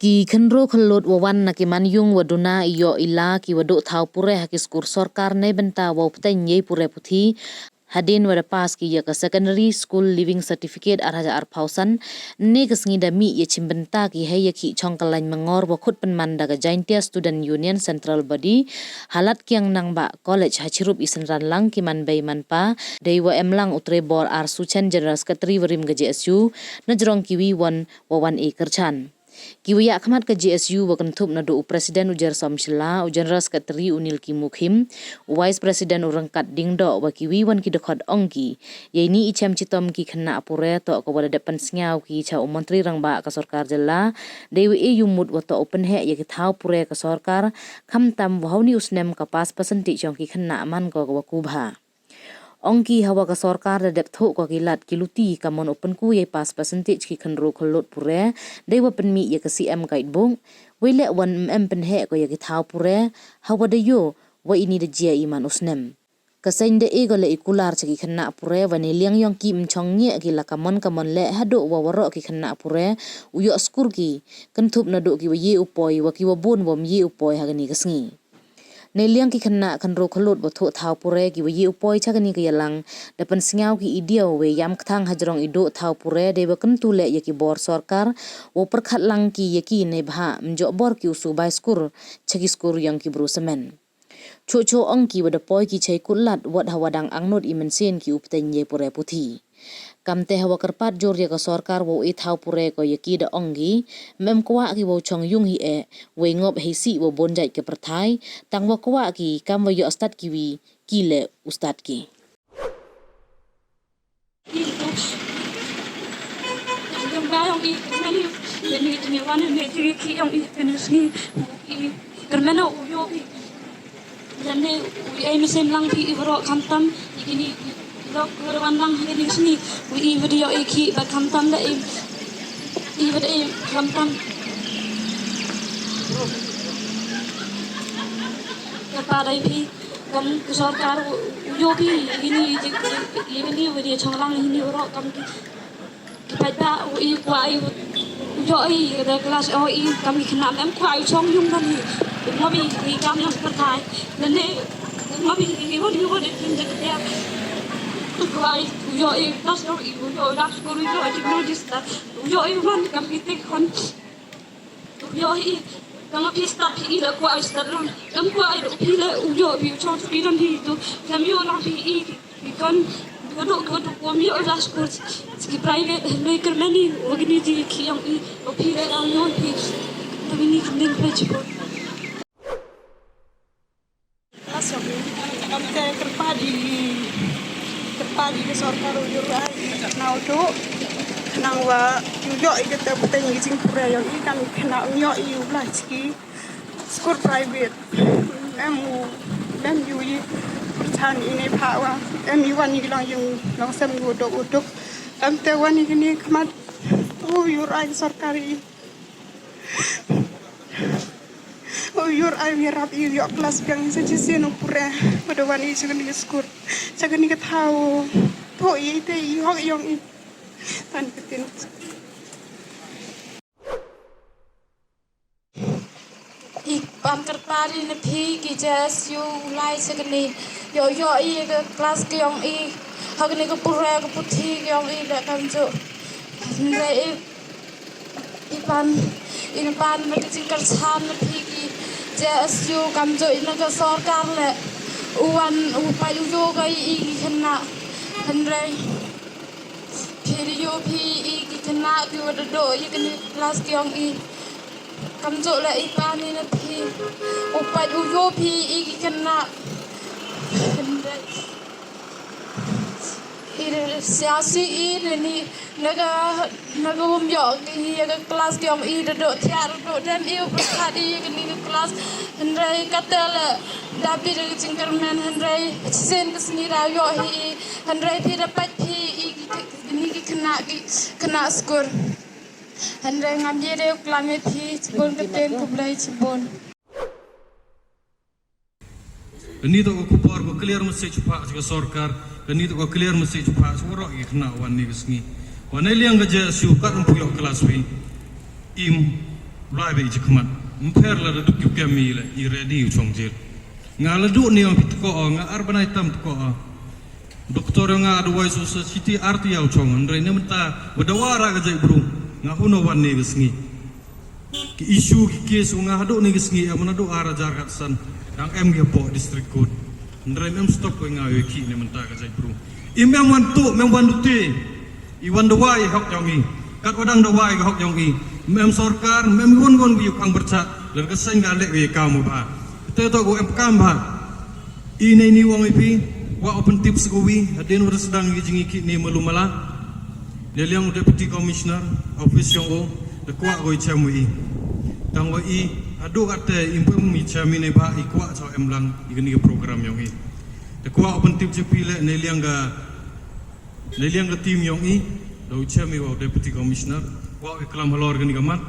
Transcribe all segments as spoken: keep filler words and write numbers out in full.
Ki khynroo khyllood wa wan na ki manyung wa duna i yoh i la ki wa dooh thaw pure ha ki skur sorkar neibynta wow pteiñ yei pure puthi, hadien wa da pass ki ya ka Secondary School Leaving Certificate ar hajar arphaw san, ne ka sngi da mih ya chimbynta ki hei ya ki chong ka lain mangor wa khut pynman da ka Jaintia Student Union Central Body, ha Latkiang Nangbah College ha chirup i synran lang ki man bei man pa, dei wa em lang u Trebor R Suchen, General Secretary wa rim ka J S U, na jrong ki wi won wa wan i kyrchan. Ki wa yakhmat ka J S U wa kynthup na dooh u President u Jersom Shylla, u General Secretary u Nilki Mukhim, u Vice President u Rangkat Dingdoh wa ki wi won ki dkhot ong ki, yei ni i chem chitom ki khynnah pure toh ka wa da dep pynsngew ki cha u Montri Rangbah ka sorkar jylla, dei wa e yumut wa toh u pynheh ya ki thaw pure ka sorkar, khamtam wa hawni u snem ka pass percentage yong ki khynnah man ko ka wa kubha. Ong ki hawa ka sorkar da dep thoh ko ki lad ki luti ka mon u pynku yei pass percentage ki khynroo khyllood pure, dei wa pynmih ya ka C M Guidebook, wei leh wan em pynheh ko ya ki thaw pure, hawa da yoh, wa ini da jia i man u snem. Ka seng da e ko leh i kular cha ki khynnah pure, wa neiliang yong ki mchong ngiah ki la ka mon ka mon leh hadooh wa waroh ki khynnah pure, u yoh skur ki, kynthup na dooh ki wa ye u poi, wa ki wa bun wa ym ye u poi ha kani ka sngi. Neiliang ki khynnah khynroo khyllood wa thoh thaw pure ki wa ye u poi cha kani ka yalang, da pynsngew ki i diaw wei yam kthang hajrong i dooh thaw pure dei wa kyntu leh ya ki bor sorkar, wow pyrkhat lang ki ya ki neibhah, mjoh bor ki u subai skur, cha ki skur yong ki bru samen. Choh choh ong ki wa da poi ki chei kut lad wat hawa dang angnud i mynsiem ki u pteiñ yei pure puthi. Kamte hawa kyrpad jur ya ka sorkar wow e thaw pure ko ya ki da ong ki, ym em kwah ki wow chong yung hi eh, wei ngop hei sih wow bun jait ka pyrthai, tang wa kwah ki kam wa yoh stad ki wi, ki leh u stad ki. Kyrmen o u yoh i. Lane u ai mynsiem lang phi i waroh khamtam i kini i lok wa da wan lang ha kini sngi. U i wa da yoh i ki bad khamtam da i, i wa da i khamtam. Kyrpad i phi kam ka sorkar u, u yoh phi i kini i, i, i kini wa da chong lang i kini waroh kam ki. Ki paidbah u i kwah i u yoh i ka class o i kam ki khynnah em kwah i chong yung nan hi. Ngop i i kam yong pyrthai. Lane ngop i i wot i wot i tin jek ya. U kwah i u yoh i class o i u yoh i dap skur u yoh i technology stad. U yoh i wan kam ki tek hon. U yoh i kam phi stad phi i la kwah i stad lang. Kam kwah i u phi la u yoh i u chong phi nan hi tu. Kam yoh lang phi i. Ikon, kadu, kadu, wa mi o la skur, ski private, hynrei kyrmen i, wa kini ji ki yong i, wa phi le dang yoh phi, wa kini ki ning phi chipon. Asok, kamte kyrpad i, kyrpad i ka sorkar u yoh ai, na u tu, nang wa, u yoh i kata puteng i jingpure yong i, kam i kena u yoh i u bla chiki. Skur private. Em u, em u i pyrchan i ne pha wa. Em i wan i long yung, long sem u dok u dok. Em te wan i kini khmat. U yoh ai sorkar i. U yoh ai wi rap i yoh class biang sa chi sien u pure. Wa da wan i sa kini skur. Sa kini ka thaw. To i te i hok yong i. Tan ka tin. I pan kyrpad i na phi ki J S U u lai sa kani. Yoh yoh i ka class ka yong i. Ha kani ka pure ka puthi ka yong i le kam ju. Hynrei i, i pan, i na pan na ka jingkyrchan na phi ki J S U kam ju i na ka sorkar le. U wan u pait u yoh ka i i ki khynnah. Hynrei phi da yoh phi i ki khynnah ki wa da doh i kani ka class ka yong i. Kamjooh leh i pan i na phi. U pait u yoh phi i ki khynnah. Hynrei i da siasi i na ni na ka, na ka um yoh ki ya ka class ki yong i da doh thiah da doh dem i u pyrkhat i ya kani ka class. Hynrei katte leh da phi da ka jingkyrmen hynrei chisien ka sngi da yoh hi i. Hynrei phi da pait phi i ki, ki, kini ki khynnah ki, khynnah skur. Hynrei ngam ye de u klam ya phi, chibun ka ten khublei chibun. Kani toh ka khubor ka clear message phah cha ka sorkar, kani toh ka clear message phah cha waroh ki khynnah wan ni ka sngi. Wan neiliang ka J S U kat ym pu yoh class phi. Im, Lai be i jikmat. Mpher la da duk yu kem i le, i ready u chong jil. Nga la duk ni ong phi tko o, nga ar bnai tam tko o. Doktor yong nga advice u sa chiti ar ti yaw chong, hynrei ne mynta wa dawa ra ka jaitbru. Nga hun o wan ni ka sngi. Ki issue ki case u nga hadooh ni ka sngi, em na dooh ar hajar khatsan. Dang em ki hapoh district court. Hynrei em stop ko nga we ki ne mynta ka jaitbru. Im em wan tu, em wan duti. I wan dawai hok yong i. Kat wa dang dawai ka hok yong i. Mem sorkar, mem wan wan wi u khang berchat. Ler ka seng ka lek wi kam u bha. Te to ko em kam bha. I nei ni wang i phi, wa open tips ko wi, hadien wa sdang i jing i ki ni malu mala. Neiliang u Deputy Commissioner, office yong o, da kwah ko i chem wi i. Tang wa i, hadooh kate, i mpem i chem i ne bha, i kwah chaw em lang, i kani ka program yong i. Da kwah open tips i phi le, neiliang ka Neiliang ka team yong i, da u chem i wa u Deputy Commissioner, wa u klam halor kani ka mat.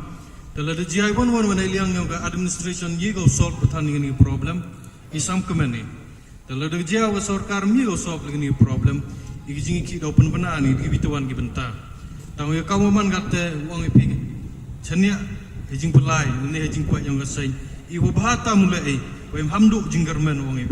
Te lada jia i wan wan wa neiliang yong ka administration ye ko solve pathan kani ka problem, i sam kmen i. Te lada jia wa sorkar mi ko solve kani ka problem, i ki jing i ki da u pynbna ni, ki bitawan ki bynta. Tang ya ka wa man kate, wang i phi, chania, he jing pelai, ne he jing kwah yong ka seng, i wa bha tam le i, wa im ham duk jing garmen wang i